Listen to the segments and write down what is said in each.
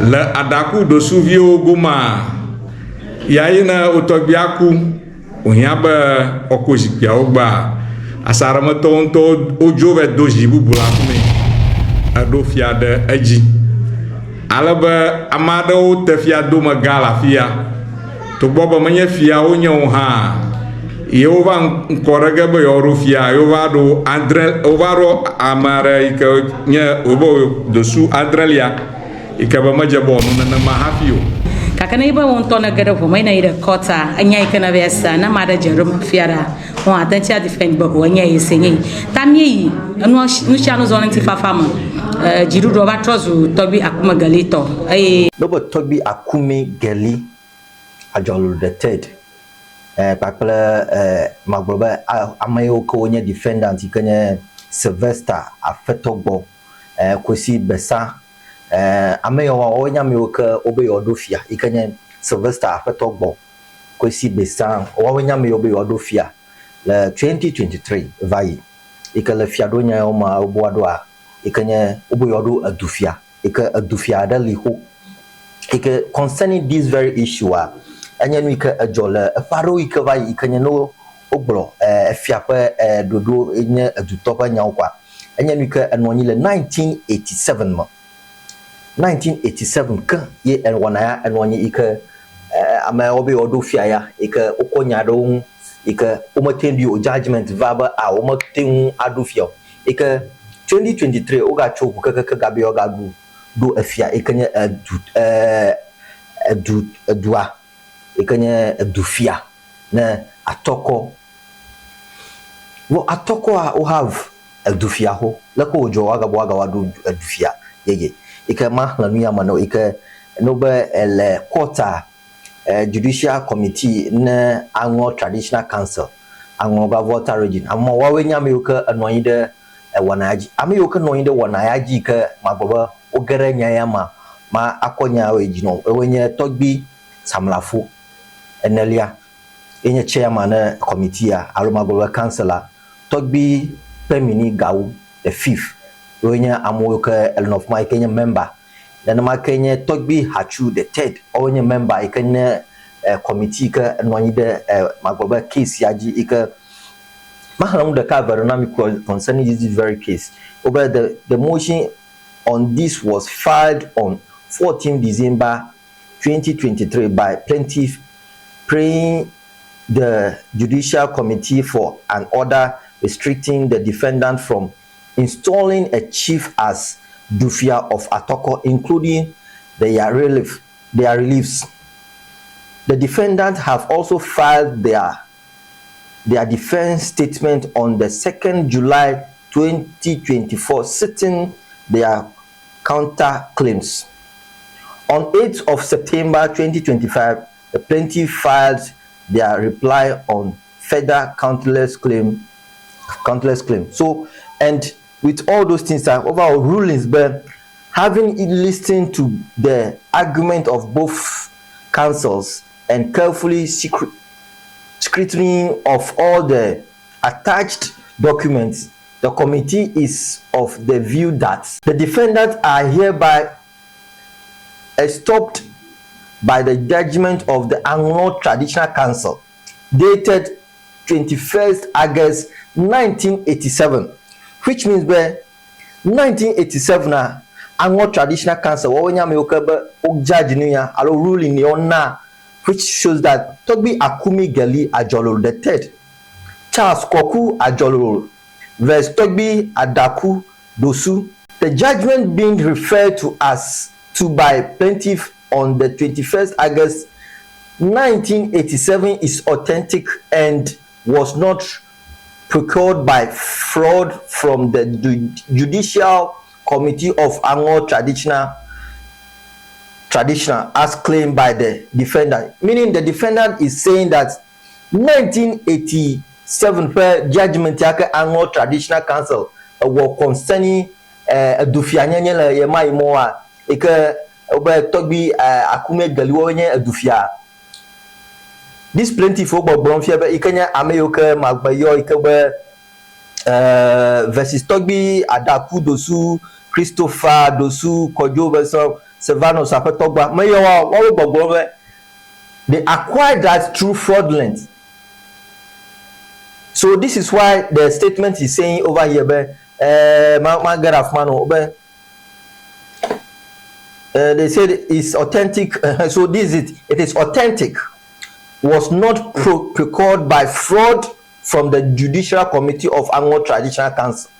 Le Adaku Dosuviwo gomea, ya yi ne wo tɔgbuia ku, wòhiã be woako zikpuiawo gbea, asaɖemetɔwo ŋutɔ wodzo va do zi bubu le afi mɛ eɖo fia ɖe edzi. Ale be ame aɖewo te fia domegã le afi ya. Togbɔ be menye fia wonye o hã, ye wova ŋkɔ ɖe ge be yewoaɖo fia, ye wova ɖo adre, wova ɖo ame aɖe yi ke nye wobe dosu adrelia yi ke be medze be wòano nenema hafi o. Gake nenye be wò ŋutɔ nège ɖe ʋɔ me eye nèyi ɖe kɔta, enya yi ke nèva sea, ne ame aɖe dze ɖom fia ɖa, wò hã àte ŋu adefend be o enyae ye se nye yi. Ta míeyi, enua, nu sia nu zɔ le ŋutifafa me. E, dziɖuɖua va trɔ zu Tɔgbui Akume Geli tɔ eye. Ne wobe Tɔgbui Akume Geli Adzɔlolo the third eh, kpakple eh, magblɔ be ame yiwo ke wonye defendant yi ke nye Sylvester Afetɔgbɔ eh, Kwesi Besa eh, ame yiwo woawoe nye ame yiwo ke wobe yewoaɖo fia yi ke nye Sylvester Afetɔgbɔ Kwesi Besa woawoe nye ame yiwo be yewoaɖo fia le 2023 va yi yi ke le fiaɖonya yawo mea wobe woaɖoa yi ke nye wobe yewoaɖo edu fia yi ke edu fia aɖe li xo yi ke concerning this very issue a enye nu yi ke edzɔ le eƒe aɖewo yi ke va yi yi ke nye ne wogblɔ efia ƒe ɖoɖo nye edutɔ ƒe nyawo kɔa enye nu yi ke enɔ anyi le 1987 me. 1987 ke ye wɔna ya enɔ anyi yi ke ameawo be yewoaɖo fia ya yi ke wokɔ nya ɖewo ŋu yi ke womete ŋu ɖui o judgement va be a womete ŋu aɖo fia o yi ke 2023 wogatso ʋu kekeke gabe yewoagaɖu ɖo efia yi ke nye edu edu edua yi ke nye edufia ne atɔkɔ. Vɔ atɔkɔa wo have edufia xo. Leke wòdzɔ woagabɔ woagawa ɖo edufia yeye yi ke maxlẽ nu ya me na wò yi ke ne wobe ele court-a judicial committee ne Aŋlɔ Traditional Council, Aŋlɔ va Volta Region. Ame woawoe nye ame yiwo ke enɔ anyi ɖe wɔna ya dzi. Ame yiwo ke nɔ anyi ɖe wɔna ya dzi yi ke magblɔ be woge ɖe nya ya mea, ma akɔ nya yi dzi na wo. Woawoe nye Tɔgbui Samlafo enelia ye nye chairman ne committee-a alo magblɔ be council-a. Tɔgbui Kpemini Gawu the fifth woe nye amewo ke enɔ afi ma yi ke nye member. Nenema ke nye Tɔgbui Hatsu the third woawoe nye member yi ke nye committee yi ke nɔ anyi ɖe magblɔ be case ya dzi yi ke maxlẽ nu ɖeka eve ɖe na mi concerning this very case. Wobe the motion on this was filed on 14 December 2023 by plaintiff praying the Judicial Committee for an order restricting the defendant from installing a chief as Dufia of Atoko, including their, relief, their reliefs. The defendant have also filed their, their defense statement on the 2nd July 2024, citing their counter claims. On 8th of September 2025, the plaintiff filed their reply on further countless claim, countless claim. So, and with all those things, overall rulings, but having listened to the argument of both counsels and carefully scrutiny of all the attached documents, the committee is of the view that the defendants are hereby stopped by the judgment of the Anglo Traditional Council dated 21st August 1987, which means be 1987 a Anglo Traditional Council woawoe nye ame yiwo ke be wo judge nu ya alo ruling ya wona which shows that Tɔgbui Akumi Geli Ajɔlolo the third, Charles Kɔku Ajɔlolo vs Tɔgbui Adaku Dosu. The judgment being referred to as to by plaintiff on the 21st August 1987 is authentic and was not procured by fraud from the Judicial Committee of Ango Traditional traditional as claimed by the defendant. Meaning the defendant is saying that 1987 ƒe judgment ya ke Ango Traditional Council ewɔ concerning edufianyenye le ɣemaɣi mɔa yi ke wobe tɔgbui Akume Geliwo nye edufia. This plaintiff wo gbɔgblɔm fia be yi ke nye ame yiwo ke magbe yɔ yi ke be versus tɔgbui Adaku Dosu, Christopher Dosu, Kɔdzo Besɔ, Silvanus aƒe tɔgbea meyɔ woa woawo gbɔgblɔ be they acquired that through fraudulent. So this is why the statement is saying over here be eh, ma ma get afi ma no be they said it's authentic. So this is it. It is authentic. Was not procured by fraud from the Judicial Committee of Anlo Traditional Council,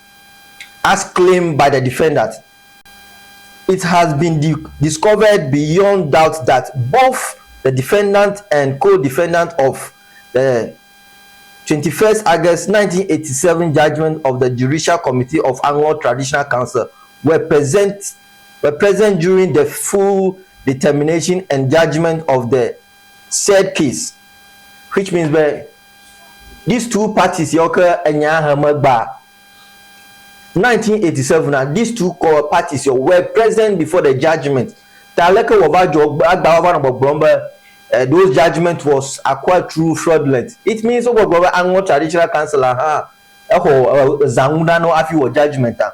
as claimed by the defendant. It has been discovered beyond doubt that both the defendant and co-defendant of the 21st August 1987 judgment of the Judicial Committee of Anlo Traditional Council were present during the full determination and judgment of the said case, which means that these two parties yɔ ke enya he megba 1987 na these two parties yɔ were present before the judgment. Ta leke wòva dzɔ agba wova nɔ gbɔgblɔm be those judgment was acquired through fraudulent? It means wo gbɔgblɔ be Anlo Traditional Council hã exɔ zãnu nanewo hafi wɔ judgment a.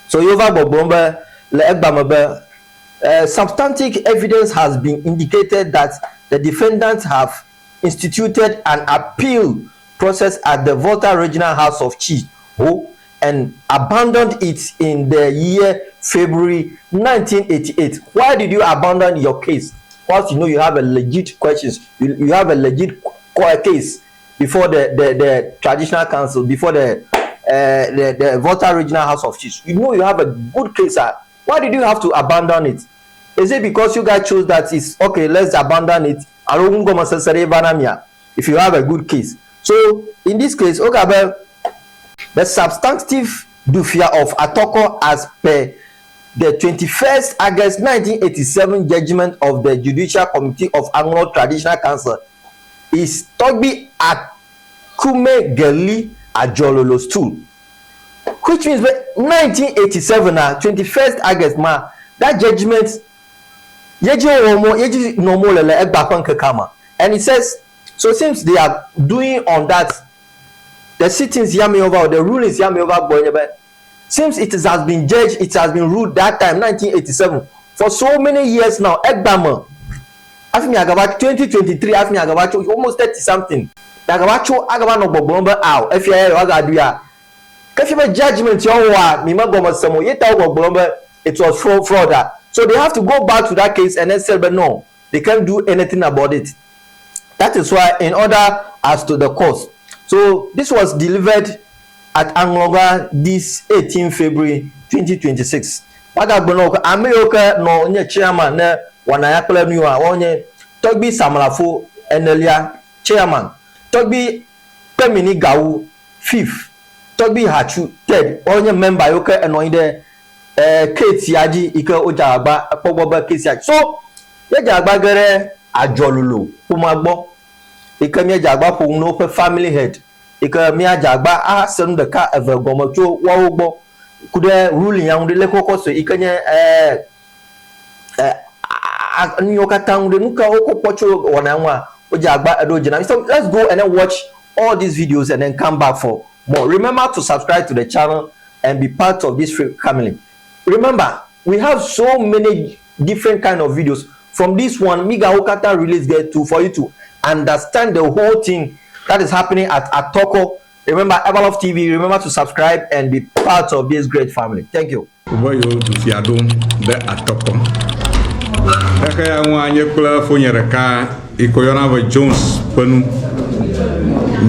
So yova gbɔgblɔm be le egba me be substantive evidence has been indicated that the defendants have instituted an appeal process at the Volta Regional House of Chiefs, Ho, and abandoned it in the year February 1988. Why did you abandon your case? Whilst you know you have a legit questions, you have a legit case before the traditional council, before the Volta Regional House of Chiefs. You know you have a good case. Why did you have to abandon it? Is it because you guys chose that it's okay, let's abandon it? If you have a good case. So in this case, okay, but the substantive Dufia of Atoko as per the 21st August 1987 judgment of the Judicial Committee of Anlo Traditional Council is Togbi Akume Geli Ajololo stool, which means that 1987 na 21st August ma that judgment yeji omo yeji normal lele egba ƒe ŋkeke ma. And it says so, since they are doing on that, the sittings yami over or the rulings yami over gbɔ nye be since it has been judged, it has been ruled that time, 1987, for so many years now, egba me hafi miagava 2023, hafi miagava tso almost 30 something, miagava tso agava nɔ gbɔgblɔm be aw efia ya yewoagaɖui ya ke fia be judgement yɔ wɔa mi me gɔme sem o ye ta wo gbɔgblɔm be it was fraud ah. So they have to go back to that case and then say, but no, they can't do anything about it. That is why in order as to the cause. So this was delivered at Anloga this 18 February 2026. Wagagbe na wo ame yiwo ke nɔ nye chairman ne wɔna ya kple nu wa wonye Tɔgbi Samlafo enelia, chairman, Tɔgbi Kpemini Gawu fifth, Tɔgbi Hatsu third. Wonye member yiwo ke enɔ anyi ɖe case ya dzi yi ke wodze agbagba ekpɔ gbɔ be case ya. So míedze agbagba ge ɖe adzɔlolo ƒomea gbɔ yi ke míedze agbagba ƒo nu na woƒe family head yi ke míadze agbagba ase nu ɖeka eve gɔme tso woawo gbɔ ku ɖe ruling ya ŋu ɖe leke wokɔ sɔe yi ke nye nu yiwo katã ŋu ɖe nu ka wokɔ kpɔ tso wɔna ŋua wodze agbagba eɖo dze na mi. So let's go and then watch all these videos and then come back for more. Remember to subscribe to the channel and be part of this family. Remember, we have so many different kind of videos. From this one, miga wo katã release get to for you to understand the whole thing that is happening at Atoko. Remember, Everlove TV, remember to subscribe and be part of this great family. Thank you. Wobe yewo du fia ɖom ɖe Atɔkɔ. Xexe ya ŋua nye kple fonye ɖeka yi ke woyɔna be Jones ƒe nu.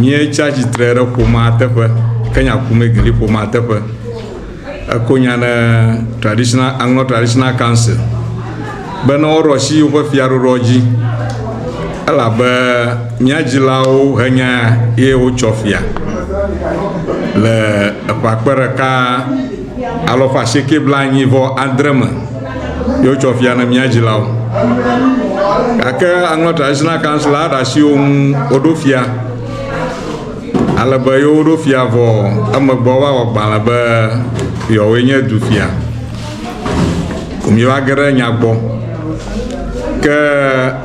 Míetsi atsitre ɖe ƒomea teƒe ke nya kume gli ƒomea teƒe. Eko nya ne traditional Anlo Traditional Council be ne woɖo asi woƒe fiaɖoɖoa dzi elabe mía dzilawo he nya ye wotsɔ fia le eƒe akpe ɖeka alɔfa asieke 95 me ye wotsɔ fia ne mía dzilawo. Gake Anlo Traditional Council aɖe asi wo ŋu woɖo fia ale be yewo ɖo fia vɔ emegbe wova wɔ gbalẽ be yewoe nye du fia. Ko míeva ge ɖe nya gbɔ ke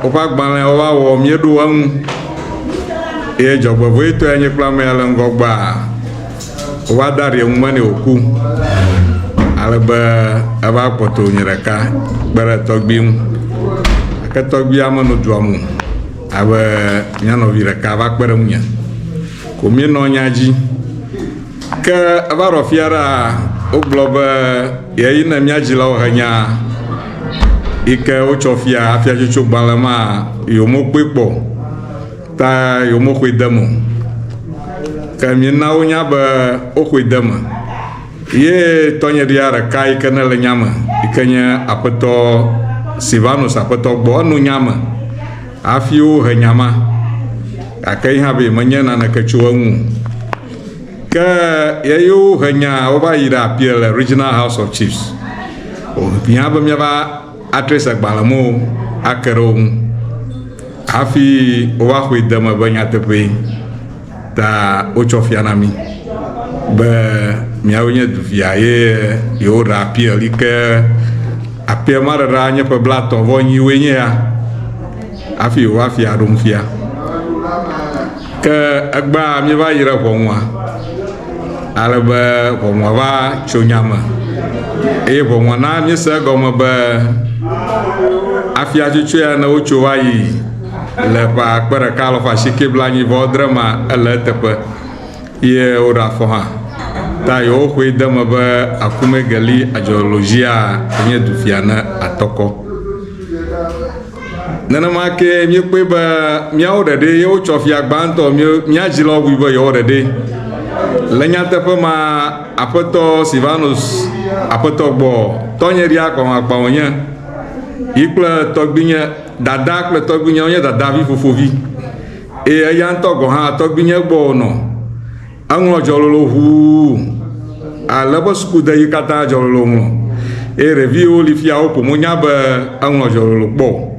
woƒe agbalẽ wova wɔ míeɖo eŋu eye dzɔgbevɔ̃etɔe nye kple ame ya le ŋgɔgbea wova da ɖi eŋume nɛ wòku. Ale be eva kpɔtɔ nye ɖeka kpe ɖe tɔgbui ŋu. Gake tɔgbuia menɔ dua me o abe mía nɔvi ɖeka va kpe ɖe ŋunye ko míenɔ nya dzi. Ke eva ɖɔ fia ɖaa wogblɔ be ɣeyiɣi ne mía dzilawo he nya yi ke wotsɔ fia afiatsotso gbalẽ ma yewomekpɔe kpɔ o ta yewomexɔe de eme o. Ke míena wonya be woxɔe de eme. Ye tɔnyeɖia ɖeka yi ke ne le nya me yi ke nye aƒetɔ Silvanus aƒetɔ gbɔ eno nya me hafi wohe nya ma gake yi hã be menye naneke tso eŋu o. Ke ye wohe nya wova yi ɖe appeal le Regional House of Chiefs. Wòhiã be míava atrace agbalẽ mawo ake ɖe wo ŋu hafi wova xɔe de eme be nyateƒee ta wotsɔ fia na mí be míawo nye duvia ye yewoɖe appeal yi ke appeal ma ɖeɖea nye ƒe blaetɔ̃ vɔ enyiwoe nye ya hafi yewoa fia ɖom fia. Ke egbea míeva yi ɖe ʋɔnua ale be ʋɔnua va tso nya me eye ʋɔnua na míese egɔme be afiatsotso ya ne wotso va yi le ƒe akpe ɖeka alafa asieke blaenyi vɔ adre mea, ele eteƒe ye woɖe afɔ hã. Ta yewoxɔe de eme be Akumegeli adzɔlozia nye dufia ne atɔkɔ. Nenema ke míekpɔe be míawo ɖeɖe ye wotsɔ fia gbãtɔ mía dzilawo bui be yewo ɖeɖe. Le nyateƒe ma, aƒetɔ Silvanus aƒetɔ gbɔ tɔnye ɖia akpamakpa wònye. Yi kple tɔgbuinye, dada kple tɔgbuinye wonye dadavi fofovi. Eye eya ŋutɔ gɔ̃ hã tɔgbuinye gbɔ wònɔ. Eŋlɔ dzɔlolo ʋuu ale eƒe sukudeɣi katã dzɔlolo ŋlɔ. Eye ɖeviwo li fia wo ko monya be eŋlɔ dzɔlolo kpɔ o.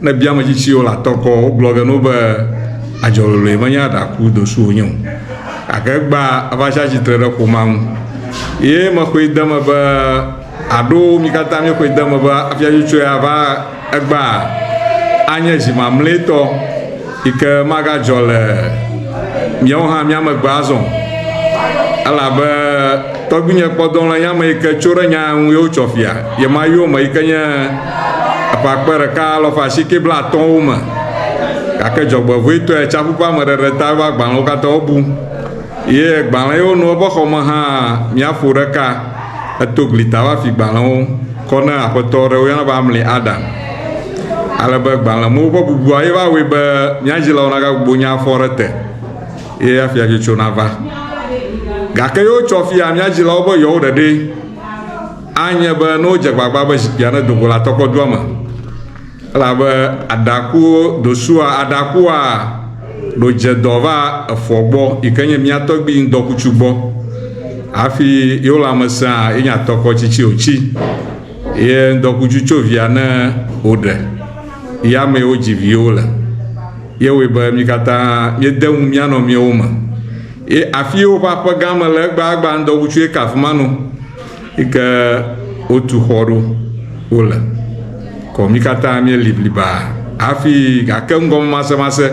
Ne bia ame tsitsiwo le atɔkɔ wogblɔ ge no be adzɔloloe menye aɖaku dosu wonye o. Gake egbea eva tsi atsitre ɖe ƒomea ŋu. Ye mexɔe de eme be aɖo mi katã míexɔe de eme be afiatsotsoe ava egbea anye zi mamlɛtɔ yi ke magadzɔ le míawo hã mía megbe azɔ o. Elabe tɔgbuinye kpɔdɔlɔ̃ nye ame yi ke tso ɖe nya ŋu ye wotsɔ fia. Ɣemaɣiwo me yi ke nye eƒe akpe ɖeka alafa asieke blaatɔ̃wo me. Gake dzɔgbevɔ̃etɔe tsaƒu ƒe ameɖeɖe ta eƒe agbalẽwo katã wobu. Ye gbalẽ yiwo nɔ eƒe xɔme hã míaƒo ɖeka eto glita va fi gbalẽwo kɔ ne aƒetɔ ɖe woyɔna be Amli Adam. Ale be gbalẽ mawo ƒe bubua ye va wɔe be mía dzilawo nagagbugbɔ nye afɔ ɖe te ye hafi atsotso nava. Gake ye wotsɔ fia mía dzilawo be yewo ɖeɖe anye be ne wodze gbagba be zikpuia nedo go le atɔkɔdua me. Elabe aɖakuwo dosua aɖakua ɖo dze dɔ va efɔ gbɔ yi ke nye mía tɔgbui ŋdɔkutsu gbɔ hafi yewo lãme sẽa ye nye atɔkɔ tsitsi wòtsi ye ŋdɔkutsu tso via ne woɖe ya mee wodzi viwo le. Ye wɔe be mí katã míede ŋu mía nɔnɔewo me. Ye afi yi woƒe aƒe gã me le egbea ŋdɔkutsue ke afi ma no. Yi ke wotu xɔ ɖo wole. Kɔ mí katã míeli blibaa hafi gake ŋgɔmemasemase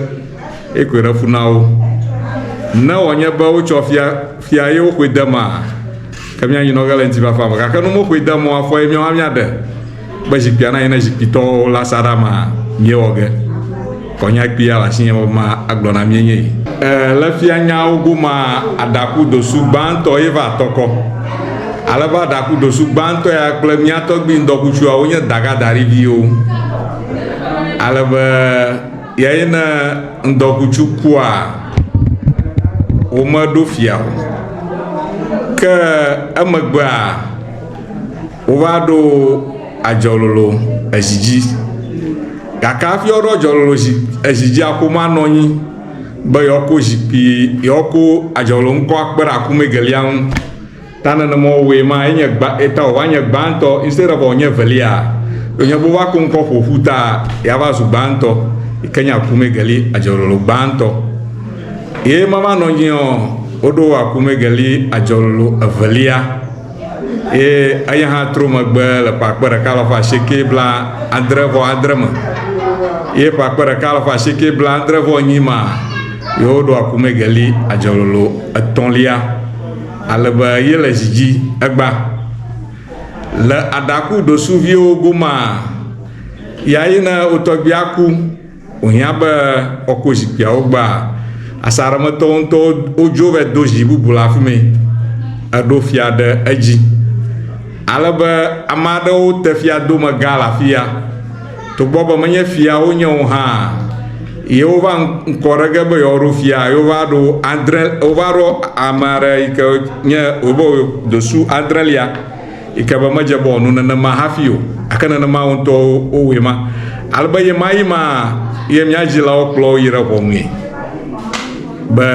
ye koe ɖe fu na wo. Ne wòanye be wotsɔ fia fia ye woxɔe de mea, ke míanyi nɔ ge le ŋutifafa me. Gake ne womexɔe de mɔ afɔ ye míawo hã míaɖe be zikpuia nanyi ne zikpuitɔwo le asaɖa mea, míewɔ ge. Kɔnya kpuia le asinye be ma agblɔ na mí enye yi. E, le fia nyawo gomea, aɖaku dosu gbãtɔ ye va tɔkɔ. Ale be aɖaku dosu gbãtɔ ya kple mía tɔgbui ŋdɔkutsua wonye dagadaɖiviwo. Ale be yae ne ŋdɔkutsu kua, womeɖo fia o. Ke emegbea, wova ɖo adzɔlolo ezi dzi. Gake hafi woaɖo adzɔlolo zi ezi dzia, ƒomea nɔ anyi be yewoako zikpui, yewoako adzɔlolo ŋkɔ akpe ɖe akumegelia ŋu. Ta nenema wowɔe ma enye gba eta wòva nye gbãtɔ instead of wònye evelia. Wònye be wova ko ŋkɔ ƒo ƒu ta yeava zu gbãtɔ yi ke nye akumegeli adzɔlolo gbãtɔ. Ye mava nɔ anyiɔ, woɖo akumegeli adzɔlolo evelia. Eye eya hã trɔ megbe le ƒe akpe ɖeka alafa asieke bla adre vɔ adre me. Ye ƒe akpe ɖeka alafa asieke bla adre vɔ enyi mea, yewoɖo akumegeli adzɔlolo etɔ̃lia ale be ye le zi dzi egbea. Le aɖaku dosuviwo gomea, ya yi ne wo tɔgbuia ku, wòhiã be woako zikpuiawo gbea, asaɖemetɔwo ŋutɔ wodzo va do zi bubu le afi mɛ eɖo fia ɖe edzi. Ale be ame aɖewo te fia domegã le afi ya. Togbɔ be menye fia wonye o hã, ye wova ŋkɔ ɖe ge be yewoaɖo fia, ye wova ɖo adre, wova ɖo ame aɖe yi ke nye wobe dosu adrelia yi ke be medze be wòano nenema hafi o. Gake nenema wo ŋutɔ wowɔe ma. Ale be ɣemaɣi ma ye mía dzilawo kplɔ wo yi ɖe ʋɔnue be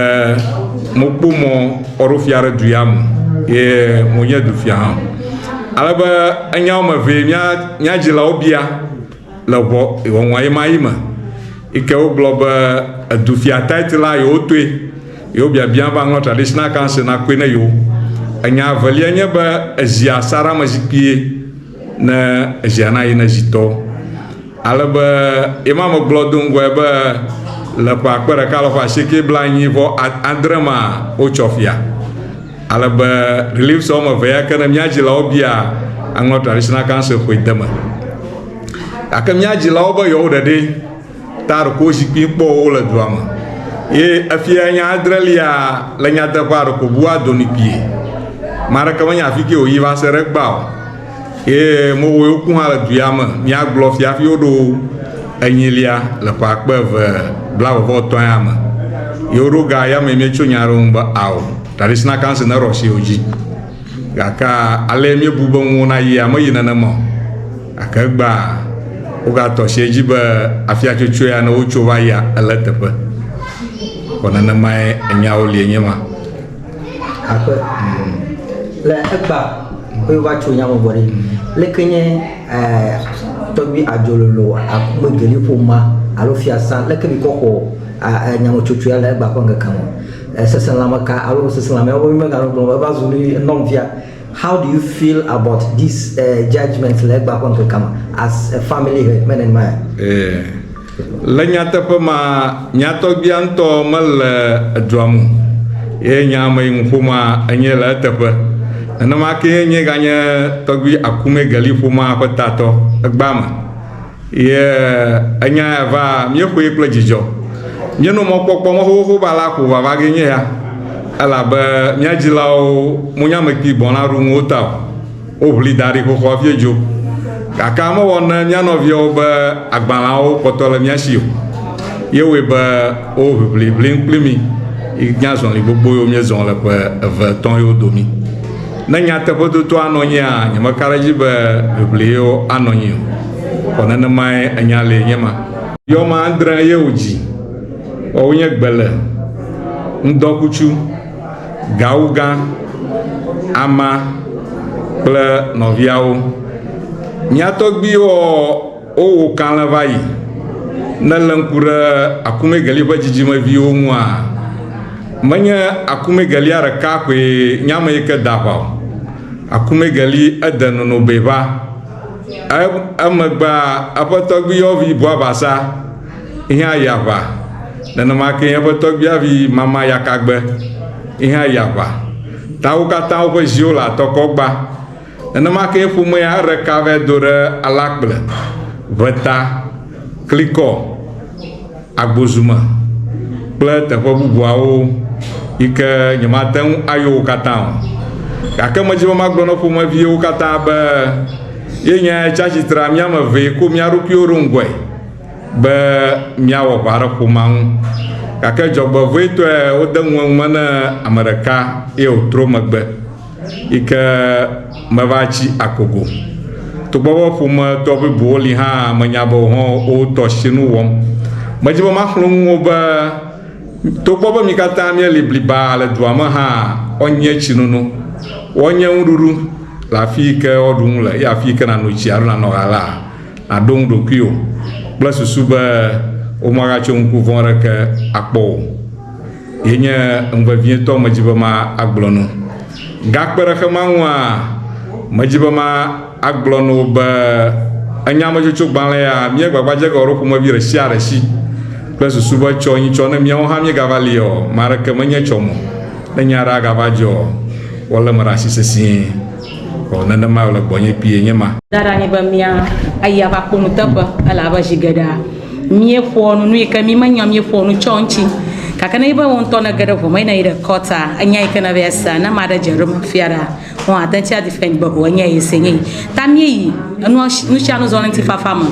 mokpɔ mɔ woaɖo fia ɖe du ya me ye wonye dufia hã. Ale be enya woame evee mía mía dzilawo bia le ʋɔ ʋɔnua ɣemaɣi me yi ke wogblɔ be edufia title la yewotoe. Yewo biabia va ŋlɔ Traditional Council nakɔe ne yewo. Enya evelia nye be ezia saɖamezikpuie ne ezia nayi ne zitɔwo. Ale be ema megblɔ do ŋgɔe be le ƒe akpe ɖeka alafa asieke blaenyi vɔ adre mea wotsɔ fia. Ale be reliefs woame eve ya ke ne mía dzilawo bia aŋlɔ Traditional Council ƒoe de me. Gake mía dzilawo be yewo ɖeɖe ta ɖeko zikpui kpɔ wo le dua me. Ye efia nya adrelia le nyateƒea ɖeko bu ado ni kpuie. Ame aɖeke menya afi ke wòyi va se ɖe egbea o. Ye mewɔ yewo ku hã le du ya me. Míagblɔ fia hafi woɖo enyilia le ƒe akpe eve blaeve vɔ etɔ̃ ya me. Ye woɖo ga ya me míetso nya ɖe ŋu be ao, Traditional Council neɖo asi yewo dzi. Gake ale míebu be nuwo nayia meyi nenema o. Gake egbea wogatɔ asi edzi be afiatsotso ya ne wotso va yia ele eteƒe. Vɔ nenemae enyawo li enye ma. Akpe. Le egbea be wova tso nya me vɔ ɖe, leke nye eh, tɔgbui adzololo akume geli ƒomea alo fiasã leke mikɔ xɔ eh, nyametsotso ya le egbea ƒe ŋkeke me? Eh, seselãme ka alo seselãme wo meganɔ gblɔm eva zu nu nɔm fia. How do you feel about this judgment le egbea ƒe ŋkekea me as a family head? Me nenema ya? Eh, le nyateƒe ma, mía tɔgbuia ŋutɔ mele edua me o. Ye nya ame yi ŋu ƒomea enye le eteƒe. Nenema kee nye ganye tɔgbui Akume Geli ƒomea ƒe tatɔ egbea me. Ye enya ya va míexɔe kple dzidzɔ. Míenɔ mɔkpɔkpɔ me xoxoxo be alea ko wòava gee nye ya. Elabe mía dzilawo menye ame kpui gbɔna ɖu nu wo ta o. Woʋli da ɖi xoxo hafi dzo. Gake mewɔ na mía nɔviawo be agbalẽawo kpɔtɔ le mía si o. Ye wɔe be wo ʋiʋli ʋlim kpli mí yi nye azɔli gbogbo yiwo míezɔ le ƒe eve etɔ̃ yiwo domi. Ne nyateƒetoto anɔ anyia, nyemeka ɖe edzi be ʋiʋli yewo anɔ anyi o. Vɔ nenemae enya lee nye ma. Yɔma adre ye wòdzi. Woawo nye gbele, ŋdɔkutsu, gawugã, ama kple nɔviawo. Mía tɔgbuiwo wowɔ kalẽ va yi. Ne èlé ŋku ɖe Akumegeli ƒe dzidzimeviwo ŋua, menye Akumegelia ɖeka koe nye ame yi ke da aʋa o. Akumegeli ede Nonobeʋa. Emegbea, eƒe tɔgbuiyɔvi Buabasa hã yi aʋa. Nenema kee eƒe tɔgbuiavi Mama Yakagbe hã yi aʋa. Ta wo katã woƒe ziwo le atɔkɔgba. Nenema kee ƒome ya eɖeka vae do ɖe Alakple, Ʋeta, Klikɔ, Agbozume kple teƒe bubuawo yi ke nyemate ŋu ayɔ wo katã o. Gake medzi be magblɔ na ƒomeviwo katã be ye nya tsi atsitrea mía ame evee ko mía ɖokuiwo ɖo ŋgɔe be míawɔ ʋa ɖe ƒomea ŋu. Gake dzɔgbevɔ̃etɔe wode nu eŋume na ame ɖeka ye wòtrɔ megbe. yi ke meva tsi akogo. Togbɔ be ƒometɔ bubuwo li hã menya be wohã wotɔ si nu wɔm. Medzi be maxlɔ̃ nu wo be togbɔ be mi katã míeli blibaa le dua me hã, woanye tsinono, woanye nuɖuɖu le afi yi ke woaɖu nu le eye afi yi ke nàno tsi alo nànɔ ɣaɣla nàɖo ŋu ɖokuiwò kple susu be womagatso ŋku vɔ̃ aɖeke akpɔ o. Ye nye nu vevietɔ medzi be ma agblɔ no. Gakpe ɖe xema ŋua, medzi be ma agblɔ no be enyametsotso gbalẽ ya mía gbagba dze ge ɖo ƒomevi ɖe sia ɖe si kple susu be tsɔ nyitsɔ ne míawo hã míegava li ɔ, ame aɖeke menye tsɔ mo. Ne nya aɖe agava dzɔ, woalé eme ɖe asi sesĩe. kpɔkplɔ. Nenema wòle gbɔnye kpuie nye ma. Da ɖe anyi be mía ayi ava kpɔ nuteƒe elabe zi geɖea míeƒoa nu nu yi ke mí menya míeƒoa nu tsɔ eŋuti. Gake ne be wò ŋutɔ nège ɖe ʋɔ me eye nèyi ɖe kɔta, enya yi ke nèva yi sea, ne ame aɖe dze ɖom fia ɖa, wò ate ŋu adefend be o enye ye se nye yi. Ta míeyi enua nu sia nu zɔ le ŋutifafa me.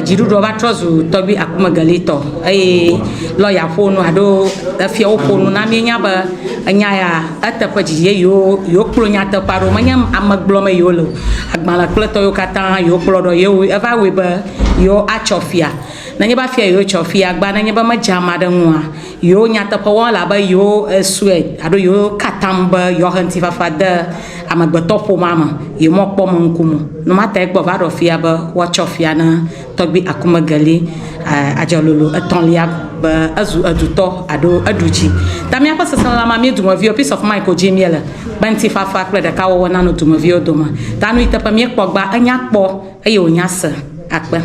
Dziɖuɖua va trɔ zu tɔgbui akumegelitɔ eye lɔya ƒo nu alo efiawo ƒo nu na míenya be enya ya eteƒe didi ye yewo yewokplɔ nyateƒea ɖo menye ame gblɔm yewo le o. Agbalẽ kple tɔ yiwo katã yewo kplɔ ɖo yewo eva wɔe be yewo atsɔ fia. Nenye be afia yewo tsɔ fia gba nenye be medze ame aɖe ŋua, yewo nyateƒe wɔm elabe yewo esɔe alo yewo ka atam be yewoahe ŋutifafa de amegbetɔ ƒomea me, yewo mekpɔ eme ŋkume o. Numatae gbɔ va ɖɔ fia be woatsɔ fia na tɔgbui akumegeli adzɔlolo etɔ̃lia be ezu edutɔ alo eɖu dzi. Ta míaƒe seselelãmea mí dumeviwo peace of mind ko dim míele be ŋutifafa kple ɖekawɔwɔ nanɔ dumeviwo dome. Ta nu yi teƒe míekpɔ gbea enya kpɔ eye wònya se akpe.